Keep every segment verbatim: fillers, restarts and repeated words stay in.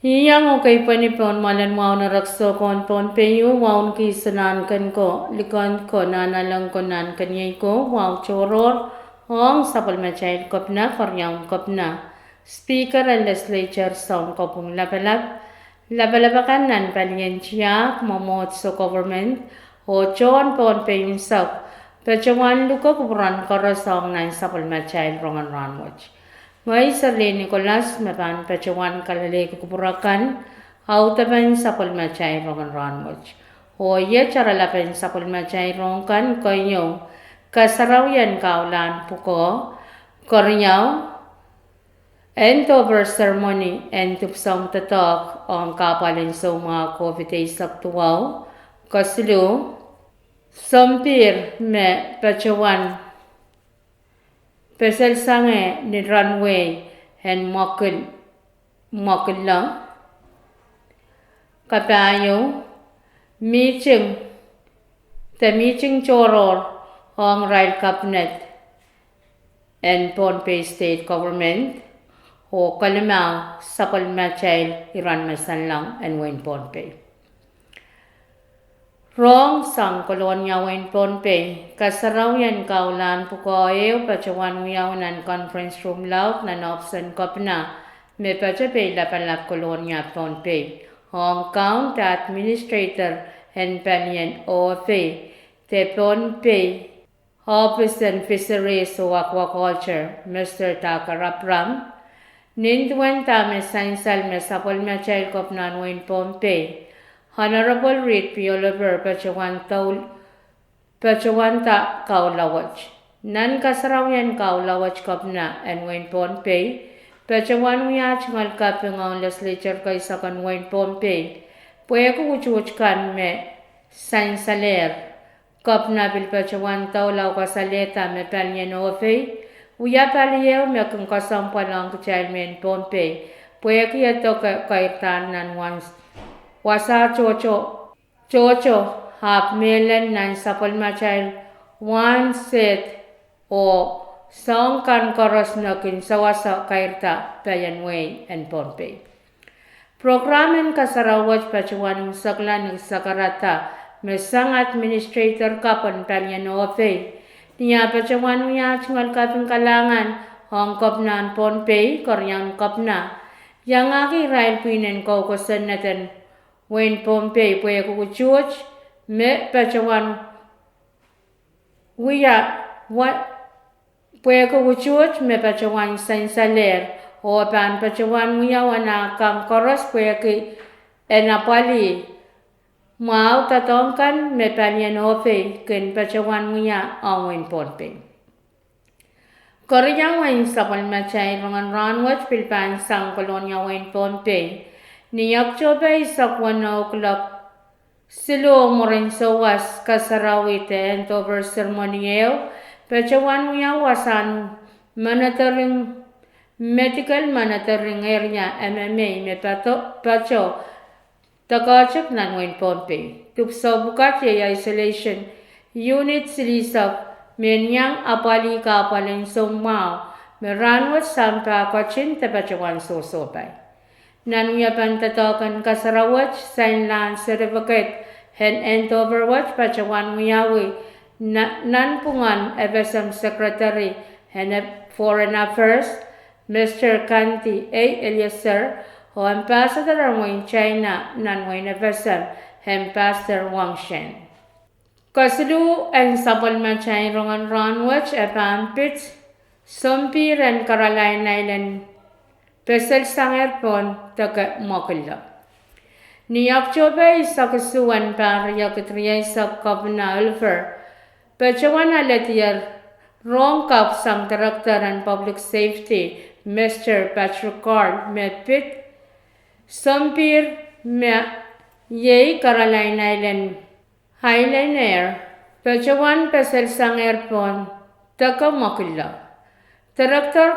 Iang okei pweni pohn mwoalen wahu en erekiso ko en Pohnpei, wahu en kisin ahn ken ko, likend ko, nahnalek ko, nahnkeniei ko, wahu tohrohr ong sapwellimatail kepina, keriaun kepina, speaker en legislature, sounkopwung lapalap, lapalap akan nan palien tiahk, mwomwohdiso, government, oh tohn Pohnpei unsek, patohwan luke kupwuren koaros ong nan sapwellimatail rongen rahnwet. Ngehi Serlin Nicholas me pahn patohwan kalelehki kupwur akan audepen sapwellimatail rongen rahnwet. Oh iet oaralapen sapwellimatail rohng kan keieu: kasarawien kaulahn pwukoa, keriau, hand over ceremony en dipwisou doadoahk ong kahpwal en soumwahu COVID eisek duwau, kesiluh, sompihr me patohwan pesel sangehr ni runway en mwekid, mwekid lo, kapahieu, mihting, de mihting tohrohr ong irail cabinet en Pohnpei State Government, oh kelimau sapwellimatail iren me sanleng en wehin Pohnpei. Rohng sang Kolonia, wehin Pohnpei, kasarawien kaulahn pwukoa ehu patohwan wiawi nan conference room laud nan ohpis en kepina me patohwan pei lapalap Kolonia, Pohnpei, ong kaun de administrator en palien OFA de Pohnpei Office of Fisheries oh Aquaculture, Mister Tucker Abraham, nin duwen dahme sansal me sapwellimatail kepina en wehin Pohnpei, Honorable Reed P. Oliver, patohwan doul-, patohwanda kaula wet. Nan kasarawien kaula wet kepina en wehin Pohnpei patohwan wia tungoal kaping ong legislature keisek en wehin Pohnpei pwehki utuht kan me sansalehr. Kepina pil patohwan doula oh kasalehda me palien OFA wia pali ehu me kin kesempwal ong kitail mehn Pohnpei pwehki e doke keirda nan wasa tohto, tohto, ahpw mehlel nan sapwellimatail wahnsehd oh soahng kan koaros me kin sewese keirda peien wehi en Pohnpei. Prokram en kasarawi wet patohwan unsekla ni sakarada me sang administrator kapw en palien OFA, ni ah patohwan wia tungoal kaping kalahngan ong kepina en Pohnpei, keriaun kepina, iangahki irail pwihn en kou kosonned en wehin Pohnpei pwehki utuht me patohwan wia, wa-, pwehki utuht me patohwan sansalehr oh pahn patohwan wia wana kan koaros pwehki en apwalih mwahu doadoahk kan me palien OFA kin patohwan wia ong wehin Pohnpei. Keriau en sapwellimatail rongen rahnwet pil pahn sang Kolonia, wehin Pohnpei, ni Oktohpe eisek weneu, kuloak siluh mwurin souwas, kasarawi de hand over ceremony ehu patohwan wia wasahn monitoring, medical monitoring area, M M A, me pato, pato doadoahk nan wehin Pohnpei. Dipwisou pwukat iei isolation unit silihsek, me iang apwalih kahpwal en soumwahu, me rahnwet sampah ketin de patohwan sohsohpai. Nan wiepen doadoahk en kasarawi wet, sainlahn certificate en hand over wet patohwan wiawi na-, nanpwungen FSM Secretary en Foreign Affairs, Mister Kandi A. Eliezer, oh Ambassador en wehin China nan wehin FSM, Ambassador Wang Shen. Kesiluh en sapwellimatail rongen rahnwet e pahn pid sompihr en Carolina Islands, pesel sangehr pohn deke mwekid lo. Ni Oktohpe eisek isuh en pahr riekid rieisek, Kepina Oliver patohwan alehdier rohng kapw sang Director en Public Safety, Mister Patrick Carl, me pid sompihr me iei Carolina Islands, Islandair patohwan pesel sangehr pohn deke mwekila. Director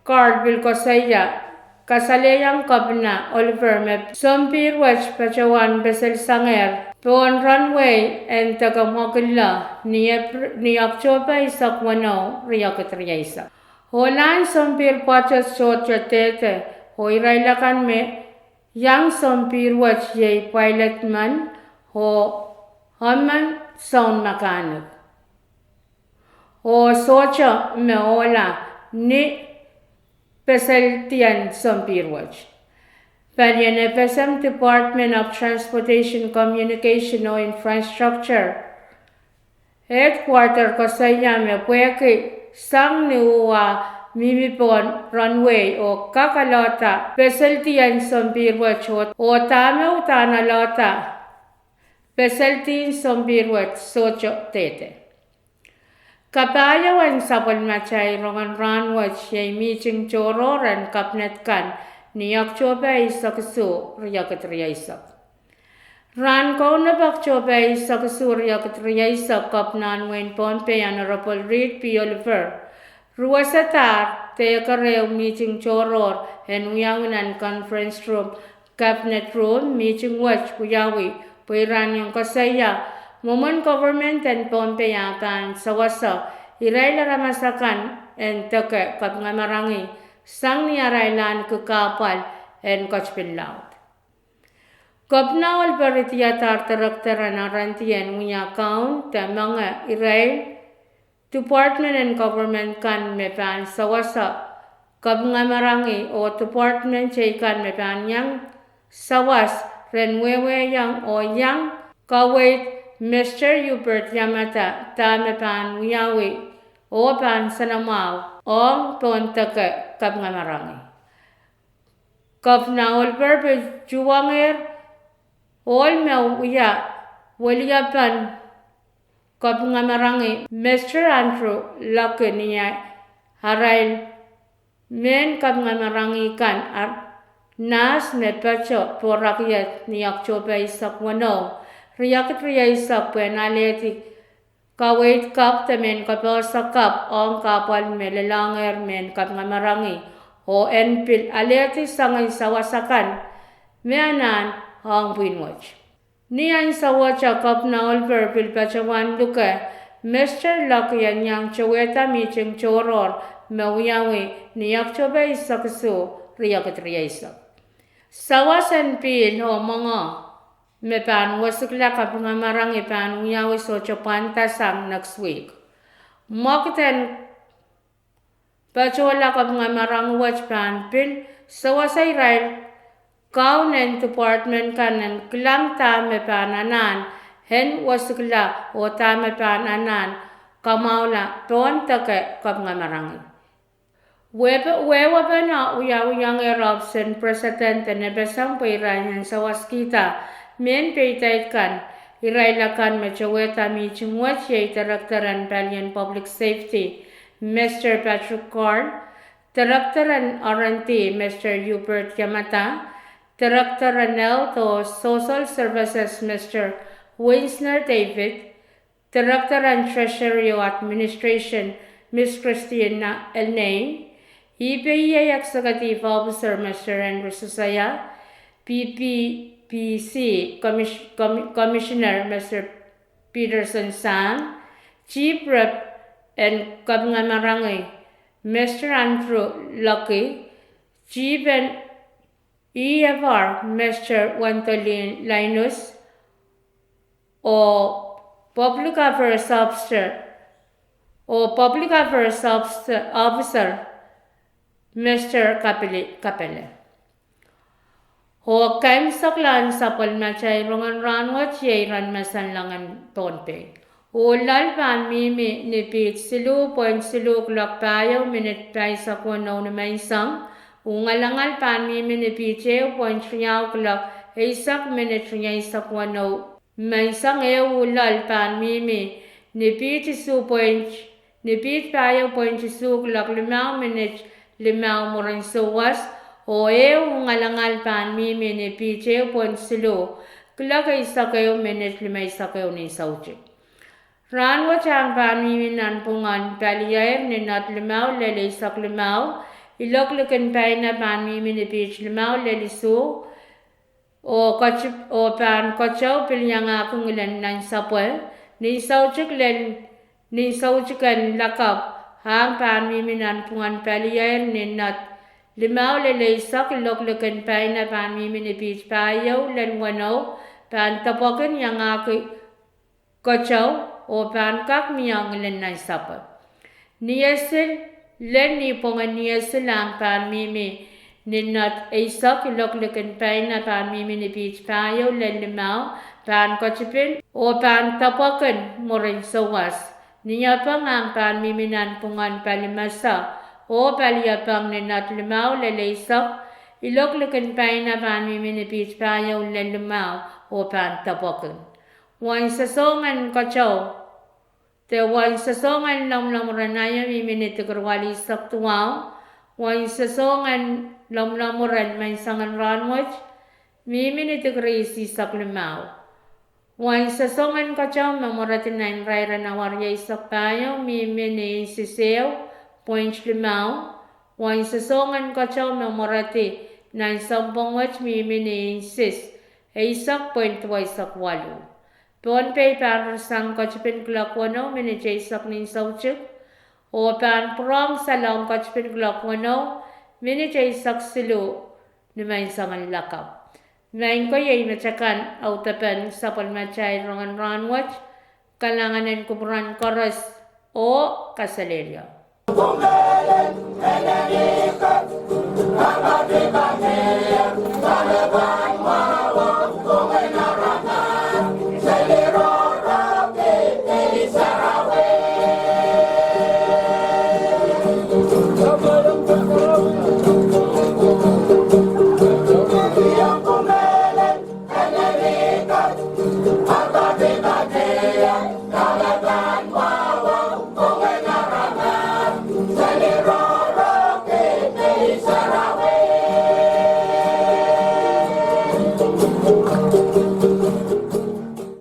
Carl pil koasoia, kasalehiong Kepina Oliver me sompihr wet patohwan peselsangehr pohn runway en deke mwekila ni Ap-, ni Oktohpe eisek weneu, riekid rieisek. Oh lahn sompihr pwoatet sohte dehde, oh irail akan me iang sompihr wet iei pilot men oh emen soun mechanic, oh sohte me ohla ni peseltien sompihr wet. Palien FSM Department of Transportation, Communication oh Infrastructure Headquarter koasoia me pwehki sang ni uh ah mihmi pohn runway oh kak alohda peseltien sompihr wet, oh dahme uhdahn alohda peseltien sompihr wet sohte dehde. Kapahieu en sapwellimatail rongen rahnwet iei mihting tohrohr en Cabinet kan ni Oktohpe eisek isuh, riekid rieisek. Rahn Kaunop, Oktohpe eisek isuh, riekid rieisek, Kepina en wehin Pohnpei Honorable Reed P. Oliver ruwesadahr dehker ehu mihting tohrohr en wiawi nan conference room, Cabinet Room. Mihting wet wiawi pwe irail en koasoia mwomwen government en Pohnpei ah pahn sewese irail aramas akan en deke kapingamarangi sang ni arail ahneki kahpwal en ketipin laud. Kepina Oliver idiadahr director en R and D en wia kaun de menge irail department en government kan me pahn sewese kapingamarangi oh department teikan me pahn iang sawas ren wehwehkiong oh iang kaweid Mister Hubert Yamada dahme pahn wiawi oh pahn nsenamwahu ong pohn deke kapingamarangi. Kepina Oliver pil tuhwongehr ohl me wia weliepen kapingamarangi, Mister Andrew Lucky, ni arail mehn kapingamarangi kan, nahs me patoh pohrakied ni Oktohpe eisek weneu, riekid rieisek, pwehn alehdi kaweid kapw de mehn kapehse kapw ong kahpwal me lelohngehr mehn kapingamarangi, oh en pil alehdi soangen sawas akan me anahn ong pwihn wet. Ni ahnsowohte Kepina Oliver pil patohwan luke Mister Lucky en iang towehda mihting tohrohr me wiawi ni Oktohpe eisek isuh, riekid rieisek. Sawas en pihl oh mongo me pahn wesikla kapingamarangi pahn wiawi sohte pwandasang next week. Mwekid en patohla kapingamarangi wet pahn pil sewese irail kaun en department kan en kilang dahme pahn anahn en wesikla oh dahme pahn anahn kamwahula pohn deke kapingamarangi. Wehwehpen wiawihongehr ohpis en president en FSM pwe irail en sawaskihda mehn peidaid kan. Irail akan me towehda mihting wet iei director en palien public safety, Mister Patrick Carl, director en R and D, Mister Hubert Yamada, director en health oh social services, Mister Winsner David, director en treasury oh administration, Miss Christina Elnei, EPA executive officer, Mister Henry Susaia, PPPC commissioner, Mister Peterson Sang, chief rep en kapingamarangi, Mister Andrew Lucky, chief en EFR, Mister Wendolin Linus, oh public affairs officer, oh public affairs officer, Mister Kapili Kapele. Oh kaimwisekla en sapwellimatail rongen rahnwet iei iren mesen langen Pohnpei. Uh loal pahn mihmi ni piht siluh point siluh kiloak pahieu minit pahisek weneu nimenseng. Uh ngalangal pahn mihmi ni piht ehu point riau kiloak eisek minit riesek weneu nimenseng. Eh uh loal pahn mihmi ni piht isuh point, ni piht pahieu point isuh kiloak limau minit limau mwurin souwas. Oh eh uh ngalangal pahn mihmi ni piht ehu point siluh kiloak eisek ehu minit limeisek ehu ni soutik. Rahnwet ahng pahn mihmi nanpwungen paliair ni nat limau lel eisek limau, ilok likin paina pahn mihmi ni piht limau lel isuh, oh, oh pahn keteu pil iangahki ngilen nansapwe. Nin soutik lel, nin soutiken lakapw ahng pahn mihmi nanpwungen paliair ni nat limau lel eisek, ilok likin paina pahn mihmi ni piht pahieu lel weneu, pahn depwekin iangahki keteu, oh pahn kak mie ngilen nansapwe. Niesil, lel nipwongen niesil ahng pahn mihmi ni nat eisek, ilok likin paina pahn mihmi ni piht pahieu lel limau, pahn ketipin oh pahn depwekin mwurin souwas. Niepeng ahng pahn mihmi nanpwungen palimese oh paliepeng ni nat limau lel eisek, ilok likin paina pahn mihmi ni piht pahieu lel limau, oh pahn depwekin. Wein sosohngen keteu, de wein sosohngen lomwlomwur en aio mihmi ni dikri walihsek duwau. Wein sosohngen lomwlomwur en menseng en rahnwet mihmi ni dikri isihsek limau. Wein sosohngen keteu me mweredi nan irair en awa rieisek pahieu mihmi ni insis ehu point limau. Wein sosohngen keteu me mweredi nan sounpwong wet mihmi ni insis eisek point duweisek waluh. Pohnpei pahn rasehng ketipin kuloak weneu minit eisek nin soutik, oh pahn pwurehng salong ketipin kuloak weneu minit eisek siluh ni menseng en lakapw. Maing ko, iei metakan audepen sapwellimatail rongen rahnwet. Kalahngan en kupwuren koaros oh kaselehlie.